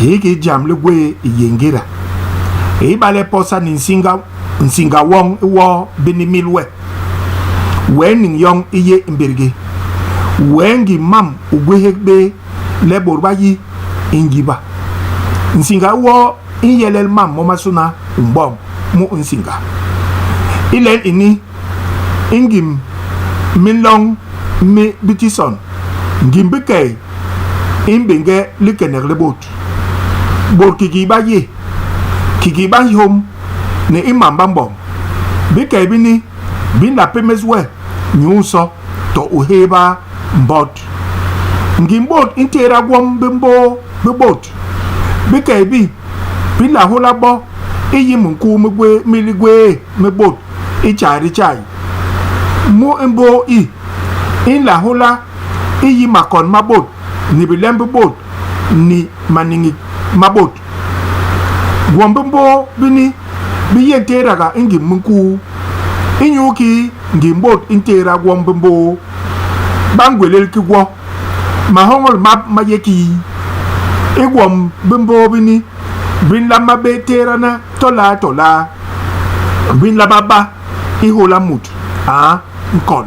Hiki jam li gwé i yé ngéda. Ibale posa ni nsiñga nsiñga woñ i woo bi nimil we, wee niñ yoñ i yé i mbédgé. Wee ngim mam u gwéhék bé le bôt ba yi i njiba. Nsiñga i woo i nyelel mam momasôna u mboñ mu nsiñga. I len ini, i ngim minloñ mi bitison, ngim bikei i mbéñge likenek li bôt. Bôt kiki ba yé, kiki ba nhiôm, ni i mam ba mboñ. Bikei bini bi nla pémés we nyuu nso to u hééba mbot. Ngim bôt i ntééda gwom bi mbôô bi bôt. Bikei bi, bi nla hôla bo i yi minkuu mi gwé mi ligwéé mi bôt i tjai di tjai. Mu i mbôô i, i nla hôla i yi makon ma bôt ni bilem bi bôt ni maniñik ma bôt. Gwom bi mbôô bini bi yé ntéédaga i ngim minkuu. Inyuki ngim bôt i ntééda gwom bi mbôô? Ba ngwélél ki gwo? Mahoñol map ma yé kii? I gwom bi mbôô bini bi nlama bé téédana tolaa tolaa. Bi nlama ba i hôla mut a nkon.